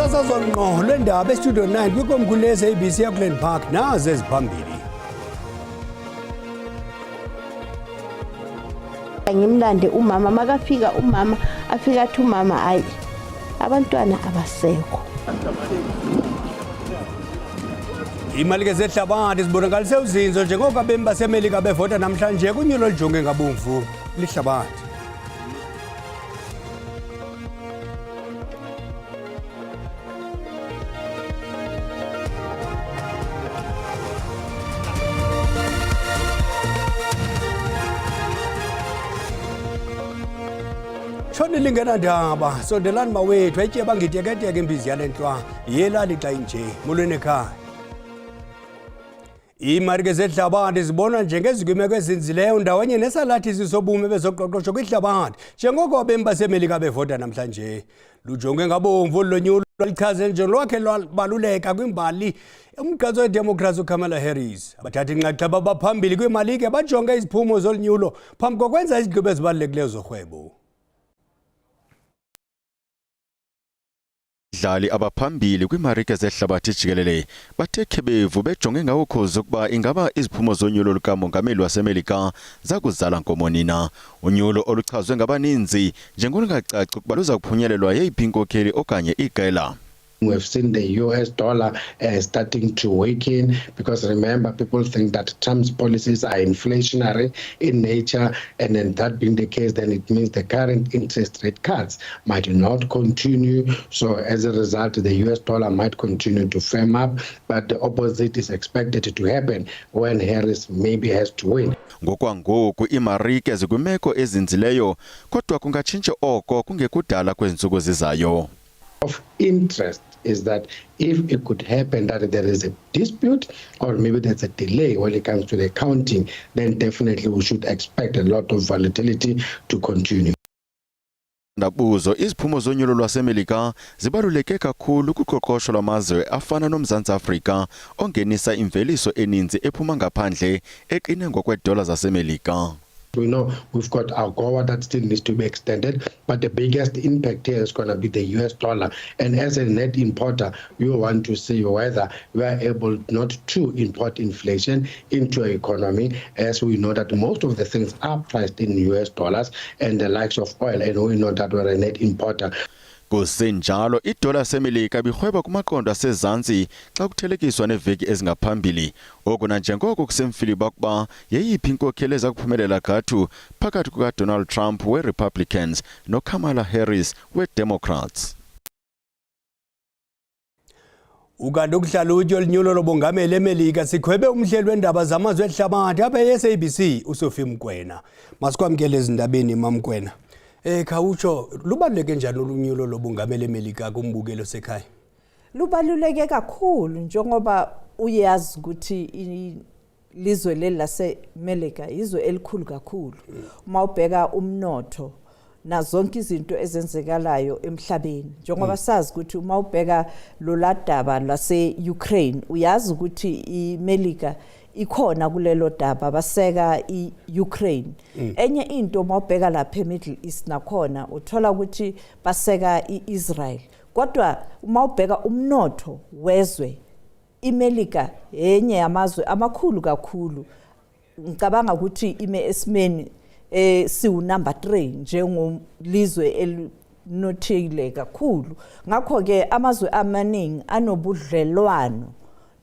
Kusasazo ngqo lwendaba estudio 9 kwikomkhulu le-SABC eAuckland Park nazi eziphambili. Ngimlande umama, makafika umama afika athi umama hayi abantwana abasekho. Iimalike zehlabathi zibonakalise uzinzo njengoko abemi baseMelika bevota namhlanje kunyulo olujonge ngabomvu lihlabathi. Shoni lingenandaba sondelani mawethu ayityeba ngiteketeke imbizi yale ntlwa yelali xa inje molweni ekhaya. Iimarike zehlabathi zibonwa njengezikwimeko ezinzileyo ndawonye nesalathisi sobume bezoqoqosho kwihlabathi njengoko abemi baseMelika bevota namhlanje. Lujonge ngabomvu olu lonyulo lichaze njenolwakhe lwabaluleka kwimbali umgqatso wedemokhrasi uKamala Harris. Abathathi inxaxheba abaphambili kwiimalike bajonge iziphumo zolu phambi kokwenza izigqibo ezibalulekileyo zorhwebo. Abadlali abaphambili kwiimarike zehlabathi jikelele bathe khebevu bejonge ngawukhozi ukuba ingaba iziphumo zonyulo lukamongameli waseMelika zakuzala nkomoni na. Unyulo oluchazwe ngabaninzi njengolungacaci ukuba luza kuphunyelelwa yeyiphi inkokheli okanye iqela. We've seen the US dollar starting to weaken because remember, people think that Trump's policies are inflationary in nature, and then that being the case, then it means the current interest rate cuts might not continue. So as a result, the US dollar might continue to firm up, but the opposite is expected to happen when Harris maybe has to win. Ngokwangoku iimarike zikwimeko ezinzileyo, kodwa kungatshintsha oko kungekudala kwezi ntsuku zizayo. Of interest is that if it could happen that there is a dispute or maybe there's a delay when it comes to the counting, then definitely we should expect a lot of volatility to continue. Ndabuzo iziphumo zonyulo lwaseMelika zibaluleke kakhulu kuqoqosho lwamazwe afana noMzantsi Afrika ongenisa imveliso eninzi ephuma ngaphandle eqine ngokweedola zaseMelika. We know we've got AGOA that still needs to be extended, but the biggest impact here is going to be the US dollar. And as a net importer, you want to see whether we are able not to import inflation into our economy, as we know that most of the things are priced in US dollars and the likes of oil, and we know that we're a net importer. Kusenjalo idola yaseMelika ibirhweba kumaqondo asezantsi xa kuthelekiswa neeveki ezingaphambili. Oku nanjengoko kusemfiliba ukuba yeyiphi inkokheli eza kuphumelela gqathu phakathi kukaDonald Trump weRepublicans noKamala Harris weDemocrats. Ukanti ukuhlalutya olunyulo lobongameli eMelika sikhwebe umhleli wendaba zamazwe ehlabathi apha e-SABC uSophie Mkwena. Masikwamkele ezindabeni Mamkwena. Khawutsho lubaluleke njani olunyulo lobongameli eMelika kumbukelo sekhaya? Lubaluleke kakhulu njengoba uyazi ukuthi lizwe leli laseMelika izwe elikhulu kakhulu. Uma ubheka umnotho nazonke izinto ezenzekalayo emhlabeni, njengoba sazi ukuthi uma ubheka loladaba lwase-Ukraine, uyazi ukuthi iMelika ikhona kulelo daba, baseka i-Ukraine. Enye into, uma ubheka lapha eMiddle East nakhona uthola ukuthi baseka i-Israel. Kodwa uma ubheka umnotho wezwe, iMelika enye yamazwe amakhulu kakhulu. Ngicabanga ukuthi ime esimeni siwu number 3 njengolizwe elinothile kakhulu. Ngakho ke amazwe amaningi anobudlelwano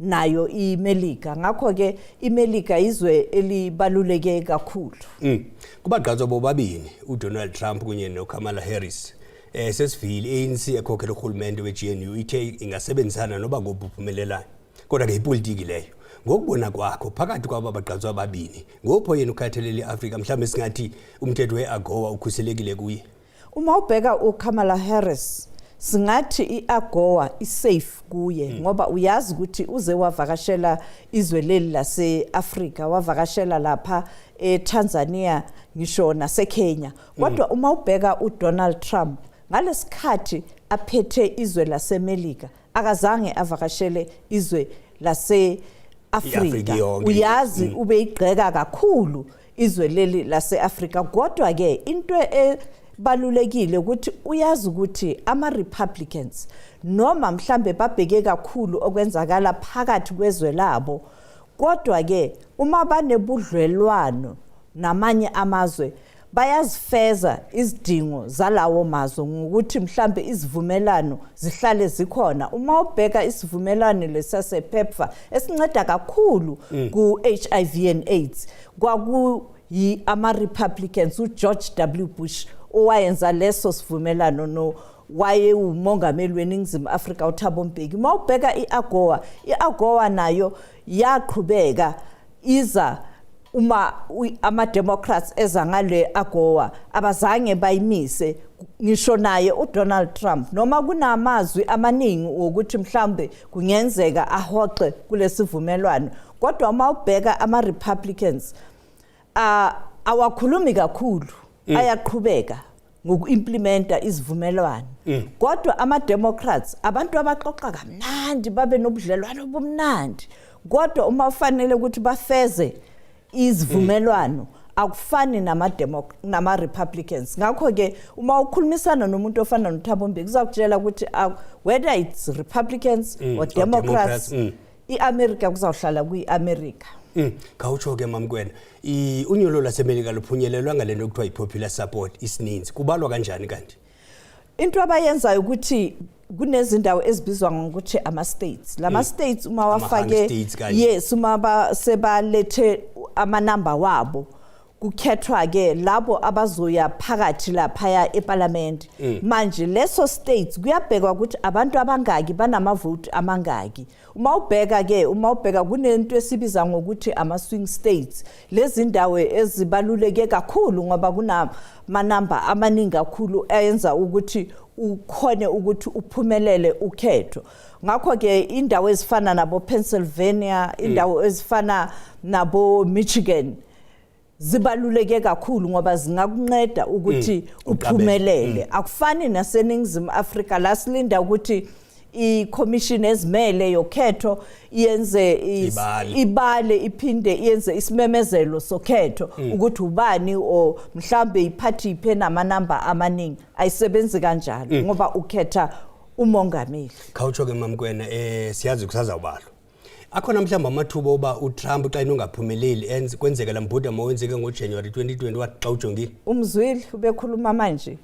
nayo iMelika, ngakho ke iMelika izwe elibaluleke kakhulu. Kubagqatswa bobabini uDonald Trump kunye noKamala Harris, sesivile ANC ekhokhela urhulumente we-GNU ithe ingasebenzisana noba ngophumelelayo. Kodwa ke ipolitiki leyo. Ngokubona kwakho phakathi kwaba bagqatswa ababini, ngopho yena ukhathalele iAfrika, mhlawumbe singathi umthetho we-AGOA ukhuselekile kuye? Uma ubheka uKamala Harris, singathi iAGOA isafe kuye ngoba uyazi ukuthi uze wavakashela izwe leli lase-Afrika, wavakashela lapha eTanzania ngisho naseKenya. Kodwa uma ubheka uDonald Trump, ngalesikhathi aphethe izwe laseMelika akazange avakashele izwe lase I-Afrika Afrika. yonke. Uyazi ubeyigxeka kakhulu izwe leli lase-Afrika. Kodwa ke into balulekile ukuthi uyazi ukuthi ama Republicans noma mhlambe babheke kakhulu okwenzakala phakathi kwezwe labo, kodwa ke uma banebudlelwano namanye amazwe bayazifeza izidingo zalawo mazwe ngokuthi mhlambe izivumelano zihlale zikhona. Uma ubheka isivumelwano lesase-PEPFAR esinceda kakhulu ku-HIV and AIDS, kwaku yi ama-Republicans, uGeorge W Bush owayenza leso sivumelano no wayewumongameli weNingizimu Afrika uThabo Mbeki. Uma ubheka i-AGOA, i-AGOA nayo yaqhubeka iza uma ama-Democrats eza ngale AGOA, abazange bayimise. Ngisho naye uDonald Trump, noma kunamazwi amaningi wokuthi mhlambe kungenzeka ahoxe kulesivumelwano, kodwa uma ubheka ama-Republicans awakhulumi kakhulu, ayaqhubeka ngoku-implementa izivumelwano. Kodwa ama-Democrats abantu abaxoxa kamnandi, babe nobudlelwano obumnandi, kodwa uma ufanele ukuthi bafeze izivumelwano akufani nama-Republicans. Ngakho-ke uma ukhulumisana nomuntu ofana noThabo Mbeki, uzakutshela ukuthi whether it's Republicans or Democrats, i-America kuzawuhlala kuyi-America. Khawutsho ke Mamkwena, unyulo lwaseMelika luphunyelelwa ngale nto kuthiwa yi-popular support, isininzi. Kubalwa kanjani kanti? Into abayenzayo ukuthi kunezindawo ezibizwa ngokuthi ama-states. Lama states uma wafake states kanje. Yes, uma sebalethe amanamba wabo, kukhethwa ke labo abazoya phakathi laphaya eParliament. Manje leso states kuyabhekwa ukuthi abantu abangaki banamavoti amangaki. Uma ubheka ke, uma ubheka kunento esibiza ngokuthi ama swing states, lezi ndawo ezibaluleke kakhulu ngoba kunamanamba amaningi kakhulu ayenza ukuthi ukhone ukuthi uphumelele ukhetho. Ngakho ke indawo ezifana nabo Pennsylvania, indawo ezifana nabo Michigan zibaluleke kakhulu ngoba zingakunceda ukuthi uphumelele. Akufani naseNingizimu Afrika la silinda ukuthi i-commission ezimele yokhetho iyenze Ibale. Ibale iphinde iyenze isimemezelo sokhetho ukuthi ubani o mhlambe iphathi iphe namanamba amaningi. Ayisebenzi kanjalo ngoba ukhetha umongameli. Khawutsho ke Mamkwena, siyazi kusazawubalwa. Akhona mhlawumbe amathuba oba uTrump xa inongaphumeleli enze kwenzeka la mbhodamo wenzeke ngoJanuary 2021 xa ujongile? Umzwili ubekhuluma manje,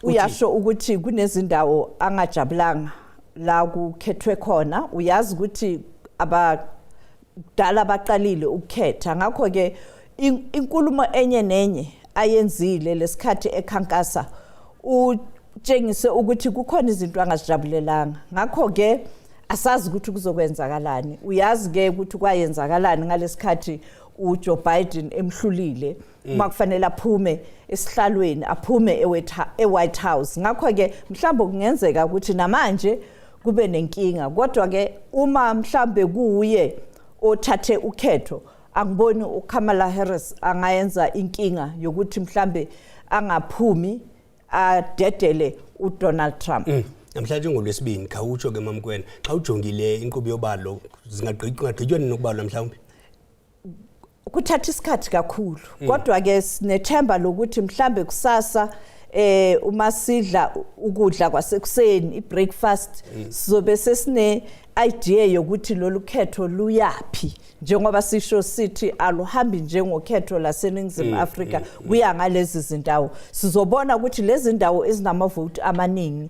uyasho ukuthi kunezindawo angajabulanga la kukhethwe khona. Uyazi ukuthi abadala baqalile ukukhetha, ngakho ke inkulumo enye nenye ayenzile lesikhathi ekhankasa utshengise ukuthi kukhona izinto angazijabulelanga. Ngakho ke asazi ukuthi kuzokwenzakalani. Uyazi ke ukuthi kwayenzakalani ngalesikhathi uJoe Biden emhlulile, uma kufanele aphume esihlalweni, aphume eWhite House. Ngakho ke mhlawumbe kungenzeka ukuthi namanje kube nenkinga, kodwa ke uma mhlambe kuye othathe ukhetho, angiboni uKamala Harris angayenza inkinga yokuthi mhlambe angaphumi adedele uDonald Trump. Namhlanje ngolwesibini, khawutsho ke Mamkwena, xa ujongile inkqubo yobalo, zingagqitywa nini ukubalwa mhlawumbi? Kuthatha isikhathi kakhulu, kodwa ke sinethemba lokuthi mhlambe kusasa uma sidla ukudla kwasekuseni, ibreakfast, sizobe sesine idea yokuthi lolu khetho luyapi, njengoba sisho sithi aluhambi njengokhetho laseNingizimu Afrika, kuya ngalezi zindawo. Sizobona ukuthi lezi ndawo ezinamavoti amaningi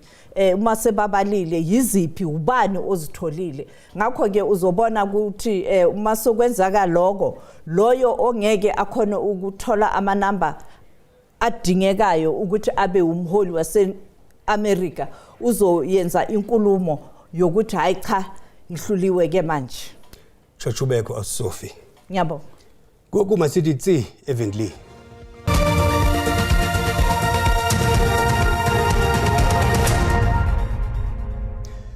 uma sebabalile yiziphi, ubani ozitholile. Ngakho ke uzobona ukuthi uma sokwenzaka lokho, loyo ongeke akhona ukuthola amanamba adingekayo ukuthi abe umholi wase America uzoyenza inkulumo yokuthi hayi cha, ngihluliwe ke manje. Tshochubeko Sophie. Ngiyabonga. Ngoku masithi tsi evenkileni.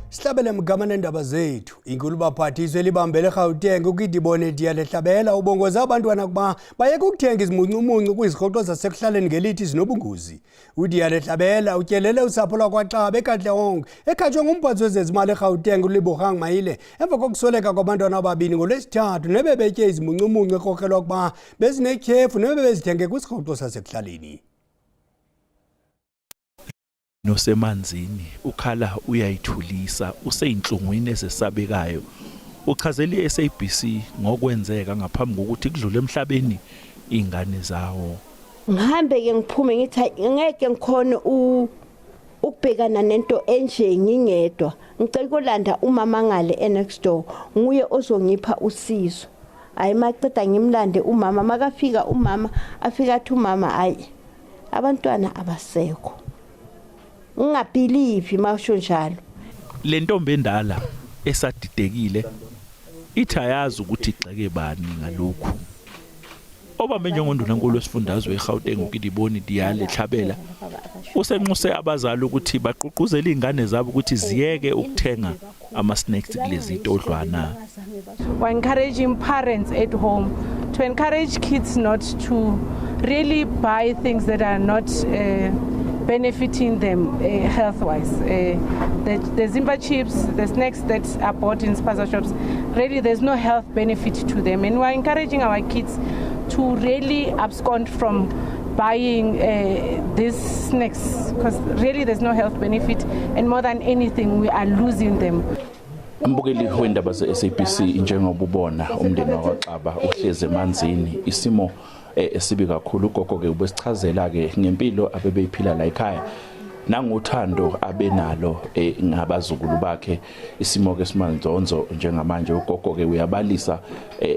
Sihlabele mgama nendaba zethu. Inkulubaphathiswa elibambele eGauteng uKidibone Diale-Hlabela ubongoza abantwana ukuba bayeke ukuthenga izimuncumuncu kwizirhoxo zasekuhlaleni ngelithi zinobungozi. UDiale-Hlabela utyelele usapho lwakwaXaba eKatlehong ekhatshwe ngumphathi wezezimali eGauteng uLebogang Maile emva kokusweleka kwabantwana ababini ngoLwesithathu nebebetye izimuncumuncu ekrokrelwa ukuba bezinetyhefu nebebezithenge kwisirhoxo sasekuhlaleni. Nosemanzini ukhala uyayithulisa useyinhlungwini ezesabekayo uchazela iSABC ngokwenzeka ngaphambi kokuthi kudlule emhlabeni ingane zawo. Ngihambe ke ngiphume ngithi ngeke ngikhone ukubhekana nento enje ngingedwa, ngicela ukulanda umama ngale enext door, nguye ozongipha usizo. Hayi, maceda ngimlande umama, makafika umama afika athi umama hayi abantwana abasekho. Ngingabelieve mawusho njalo. Le ntombi endala esadidekile ithi ayazi ukuthi igxeke bani ngalokhu. Obambe njengondunankulu wesifundazwe eGauteng uKedibone Diale Tlhabela usenxuse abazali ukuthi bagqugquzele izingane zabo ukuthi ziyeke ukuthenga ama-snacks kulezi todlwana. We're encouraging parents at home to encourage kids not to really buy things that are not benefiting them health-wise. The Zimba chips, the snacks that are bought in spaza shops, really there's no health benefit to them. And we're encouraging our kids to really abscond from buying these snacks, because really there's no health benefit, and more than anything, we are losing them. Mbukeli wendaba ze-SABC, njengoba ubona umndeni wakwaXaba uhlezi emanzini, isimo esibi kakhulu. Ugogo ke ubesichazela ke ngempilo abebeyiphila la ekhaya nangothando abenalo ngabazukulu bakhe. Isimo ke simanzonzo njengamanje. Ugogo ke uyabalisa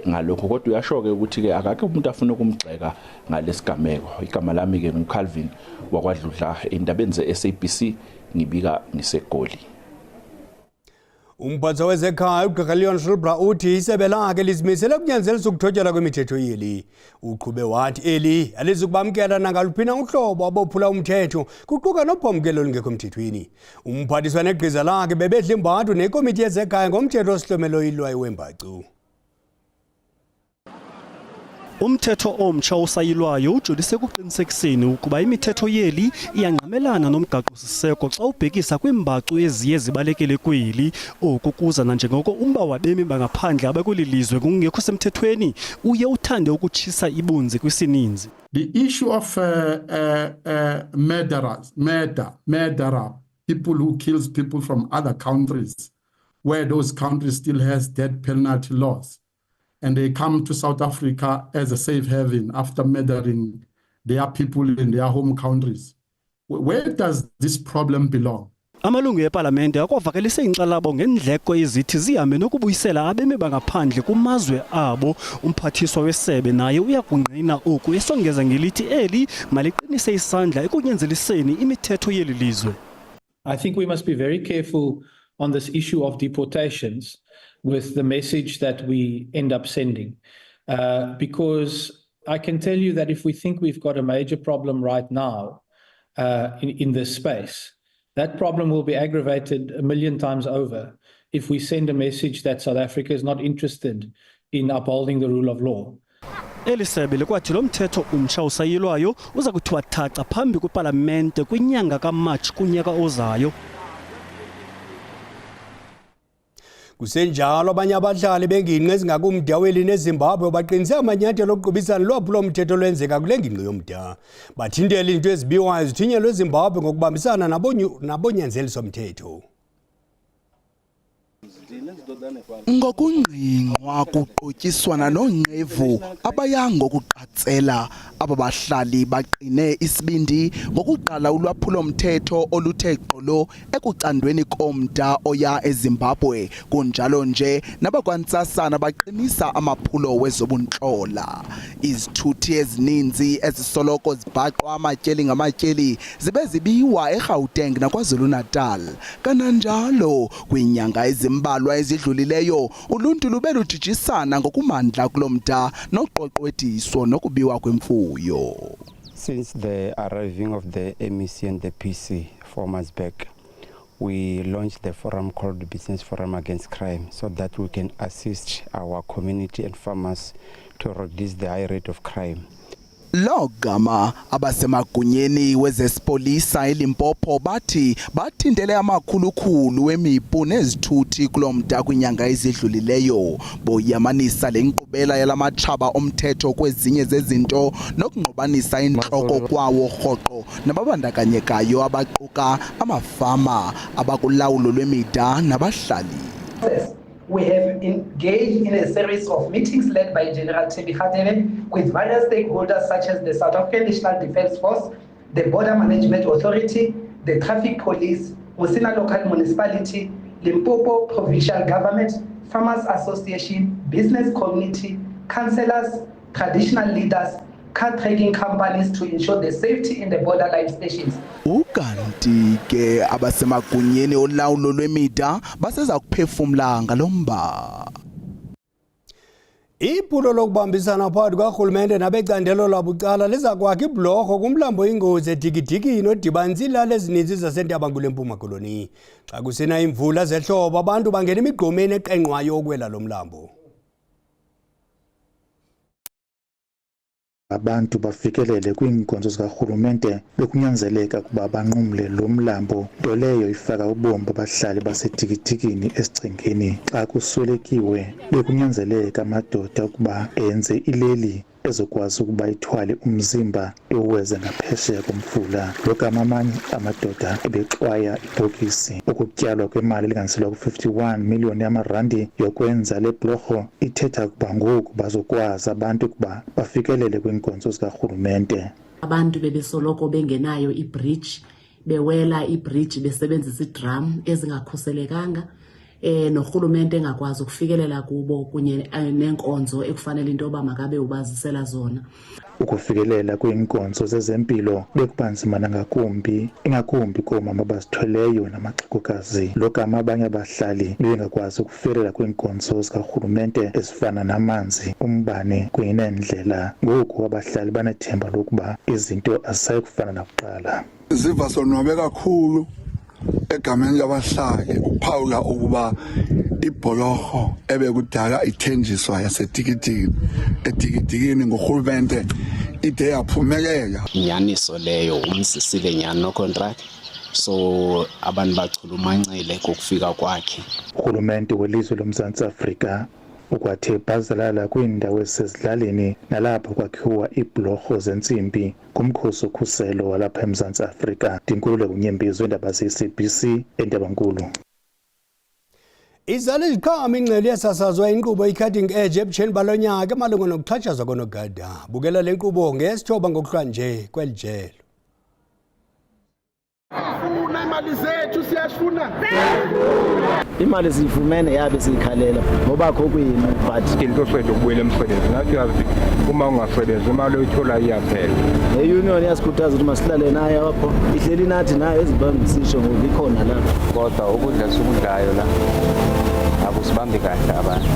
ngalokho, kodwa uyasho ke ukuthi ke akakho umuntu afuna ukumgxeka ngalesigameko. Igama lami ke nguCalvin wakwadludla, endabeni ze-SABC ngibika ngiseGoli. Umphathiswa wezekhaya uGqirha Leon Schreiber uthi isebe lakhe lizimisele ukunyanzelisa ukuthotyelwa kwemithetho yeli. Uqhube wathi eli alizukubamkela nangaluphi na uhlobo abophula umthetho, kuquka nophomkelo olungekho mthethweni. Umphathiswa negqiza lakhe bebedla imbathu nekomiti yezekhaya ngomthetho osihlomelo oyilwayo wembacu. Umthetho omtsha osayilwayo ujolise ekuqinisekiseni ukuba imithetho yeli iyangqamelana nomgaqo-siseko xa ubhekisa kwiimbacu eziye zibalekele kweli. Oku kuza nanjengoko umba wabemi bangaphandle abakweli lizwe ngokungekho semthethweni uye uthande ukutshisa ibunzi kwisininzi. The issue of murderers, murder, murderer, people who kills people from other countries, where those countries still has death penalty laws, and they come to South Africa as a safe haven after murdering their people in their home countries. Where does this problem belong? Amalungu epalamente akwavakalise inkxalabo ngeendleko ezithi zihambe nokubuyisela abemi bangaphandle kumazwe abo. Umphathiswa wesebe naye uyakungqina oku, esongeza ngelithi eli maliqinise isandla ekunyanzeliseni imithetho yeli lizwe. I think we must be very careful on this issue of deportations with the message that we end up sending. Because I can tell you that if we think we've got a major problem right now in this space, that problem will be aggravated a million times over if we send a message that South Africa is not interested in upholding the rule of law. Eli sebe likwathi lo mthetho umtsha usayilwayo uza kuthiwa thaca phambi kwepalamente kwinyanga kaMatshi kunyaka ozayo. Kusenjalo, abanye abahlali bengingqi ezingakumda weli neZimbabwe baqinise amanyathelo okuqubisana lwaphulo-mthetho lwenzeka kule ngingqi yomda. Bathintela izinto ezibiwayo zithunyelwe eZimbabwe ngokubambisana nabonyanzeliso-mthetho. Ngokungqingqwa kuqotyiswana noonqevu abaya ngokuqatsela, aba bahlali baqine isibindi ngokuqala ulwaphulo-mthetho oluthe gqolo ekucandweni komda oya eZimbabwe. Kunjalo nje nabakwantsasana baqinisa amaphulo wezobuntlola. Izithuthi ezininzi ezisoloko zibhaqwa amatyeli ngamatyeli zibe zibiwa eGauteng naKwaZulu-Natal. Kananjalo kwiinyanga ezimbalwa ezidlulileyo uluntu lube lujijisana ngokumandla kulo mda noqweqwediso nokubiwa kwemfuyo. Since the arriving of the MEC and the PC 4 months back, we launched the forum called the Business Forum Against Crime so that we can assist our community and farmers to reduce the high rate of crime. Lo gama abasemagunyeni wezesipolisa eLimpopo bathi bathintele amakhulukhulu wemipu nezithuthi kulo mda kwiinyanga ezidlulileyo. Boyamanisa le nkqubela yala matshaba omthetho kwezinye zezinto nokungqubanisa intloko kwawo rhoqo nababandakanyekayo abaquka amafama abakulawulo lwemida nabahlali. We have engaged in a series of meetings led by General Thembi Kgatebe with various stakeholders such as the South African National Defence Force, the Border Management Authority, the Traffic Police, Musina Local Municipality, Limpopo Provincial Government, Farmers Association, business community, councillors, traditional leaders, car tracking companies to ensure the safety in the borderline stations. Ukanti ke abasemagunyeni olawulo lwemida baseza kuphefumla ngalo mba. Iphulo lokubambisana phakathi kukarhulumente nabecandelo labucala liza kwakha ibhulorho kumlambo ingozi edikidikini odibanisa iilali ezininzi zaseNtabankulu eMpuma Koloni. Xa kusina iimvula zehlobo abantu bangena emigqomeni eqengqwayo ukwela lo mlambo. Abantu bafikelele kwiinkonzo zikarhulumente bekunyanzeleka ukuba banqumle lo mlambo, nto leyo ifaka ubomi babahlali baseDikidikini esichengeni. Xa kuswelekiwe bekunyanzeleka amadoda ukuba enze ileli ezokwazi ukuba ithwale umzimba iwuweze ngaphesheya komfula. Logama amanye amadoda ebexwaya ibhokisi. Ukutyalwa kwemali elinganiselwa ku-51 miliyoni yamarandi yokwenza le bhulorho ithetha ukuba ngoku bazokwazi abantu ukuba bafikelele kwiinkonzo zikarhulumente. Abantu bebesoloko bengenayo ibridge, bewela ibridge besebenzisa iidram ezingakhuselekanga, norhulumente engakwazi ukufikelela kubo kunye neenkonzo ekufanele into yoba makabe ubazisela zona. Ukufikelela kwiinkonzo zezempilo bekuba nzima nangakumbi, ingakumbi koomama abazithweleyo namaxhegokazi, logama abanye abahlali bebengakwazi ukufikelela kwiinkonzo zikarhulumente ezifana namanzi, umbane kunye neendlela. Ngoku abahlali banethemba lokuba izinto azisayi kufana nakuqala. Siziva sonwabe kakhulu egameni labahlali ukuphawula ukuba ibholorho ebekudala ithenjiswa yaseDikidikini eDikidikini ngurhulumente ide yaphumelela. Inyaniso leyo umzisile nyhani nocontract so abantu bachulumancile kokufika kwakhe. Urhulumente welizwe loMzantsi Afrika ukwathe bhazalala kwiindawo ezisezilalini nalapho kwakhiwa iibhulorho zentsimbi ngumkhosi okhuselo walapha eMzantsi Afrika. Ndinkululeko Nyembizo, iindaba ze-SABC eNtabankulu. Izala iziqhamo ingxelo yasasazwa inkqubo i-Cutting Edge ebutsheni balo nyaka emalunga nokuxhatshazwa koonogada. Bukela le nkqubo ngesithoba ngokuhlwa nje kweli jelo. Siyafuna imali zethu siyafuna. Imali siyifumene yabe siyikhalela ngoba kho kwini but inhloso yethu ukubuyela emsebenzini nathi yazi uma ungasebenzi imali oyithola iyaphela. Ne-union iyasikhuthaza ukuthi masihlale naye apho ihleli nathi nayo ezibambisisho ngoba ikhona lapho. Kodwa ukudla esikudlayo la akusibambi kahle abantu.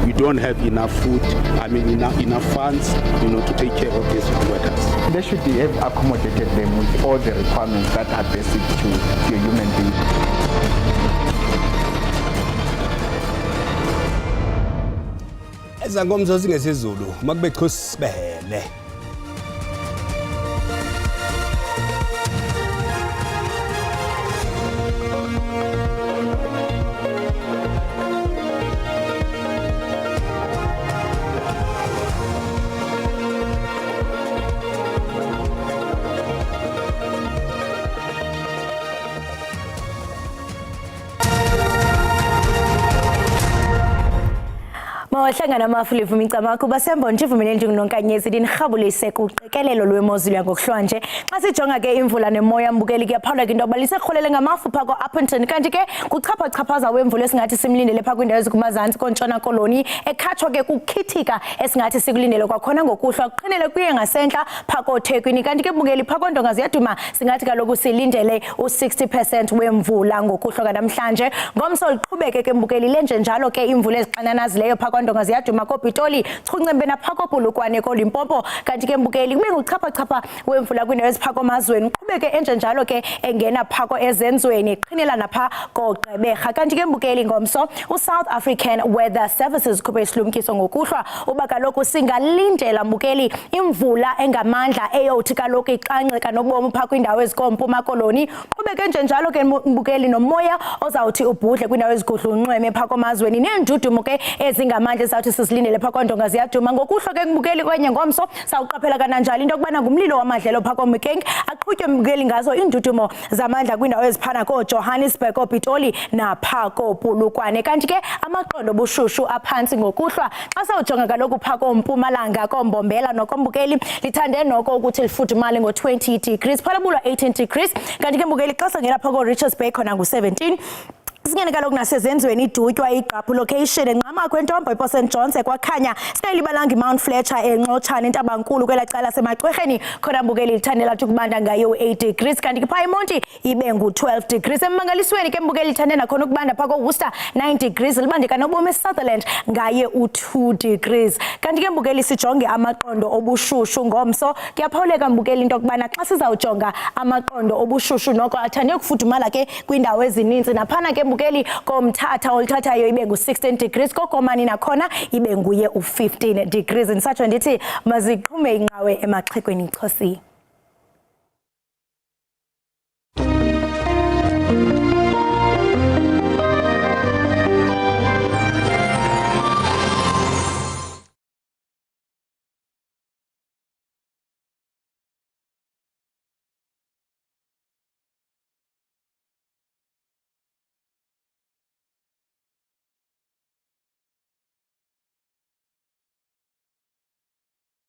We don't have enough food, I mean enough funds, to take care of these workers. They should be have accommodated them with all the requirements that are basic to a human being. Ezangomso singesizulu makube chusibele. Mawahlangana amafu livuma icamaku basembona ivumile njengononkanyezi linirhabulise kuqikelelo lwemozulu yangokuhlwa nje. Xa sijonga ke imvula nemoya mbukeli kuyaphawula ke into yokuba lisekrolele ngamafu phaa kwa-Upington, kanti ke kuchaphachaphaza wemvula esingathi simlindele phaa kwiindawo ezikumazantsi kontshona koloni, ekhatshwa ke kukhithika esingathi sikulindele kwakhona ngokuhlwa kuqinele kuye ngasentla phaa kooThekwini. Kanti ke mbukeli phaa koondonga ziyaduma singathi kaloku silindele u-60% wemvula ngokuhlwa kanamhlanje. Ngomso liqhubeke ke mbukeli lenje njalo ke imvula ezixananazileyo phaa kwaNdonga Ndonga Ziyaduma koPitoli, Chuncembe napha koPolokwane koLimpopo. Kanti ke mbukeli, kube nguchapha-chapha wemvula kwiindawo ezipha komazweni, uqhubeke enjenjalo ke engena pha ko ezenzweni, qhinela napha koGqeberha. Kanti ke mbukeli, ngomso uSouth African Weather Services ukhuphe isilumkiso ngokuhlwa uba kaloku singalindela mbukeli imvula engamandla eyowuthi kaloku ixanxe kanobomi phaa kwiindawo ezikoMpuma Koloni. Qhubeke njenjalo ke mbukeli nomoya ozawuthi ubhudle kwiindawo ezigudla unxweme phaa komazweni, neendudumo ke ezingamandla ezawuthi sizilindele phaa koNdonga Ziyaduma ngokuhlwa ke mbukeli. Kwenye ngomso sawuqaphela kananjalo into yokubana ngumlilo wamadlelo phaa koMikeng, aqhutywe mbukeli ngazo iindudumo zamandla kwiindawo eziphana kooJohannesburg, kooPitoli naphaa kooPolokwane. Kanti ke amaqondo obushushu aphantsi ngokuhlwa, xa sawujonga kaloku phaa koMpumalanga, koMbombela nokombukeli, lithande noko ukuthi lifudumale ngo-20 degrees, Phalaborwa 18 degrees. Kanti ke mbukeli, xa sangena phaa kooRichards Bay khona ngu-17. Singene kaloku nasezenzweni, iDutywa, iGqaphu location, eNqamakho, eNtombo, iPort St Johns, eKwakhanya, singayilibalanga iMount Fletcher, eNxotshana, eNtabankulu kwelaa cala semaCwerheni khona mbukeli lithande lathi ukubanda ngayo u-8 degrees. Kanti ke phaa eMonti ibe ngu-12 degrees. Emangalisweni ke mbukeli lithande nakhona ukubanda phaa koWorcester, 9 degrees, libande kanobomi eSutherland ngaye u-2 degrees. Kanti ke mbukeli, sijonge amaqondo obushushu ngomso. Kuyaphawuleka mbukeli into yokubana xa sizawujonga amaqondo obushushu, noko athande ukufudumala ke kwiindawo ezininzi. Naphana ke mbukeli koMthatha oluthathayo ibe ngu-16 degrees, koKomani nakhona ibe nguye u-15 degrees. Ndisatsho ndithi maziqhume inqawe emaxhegweni, chosi.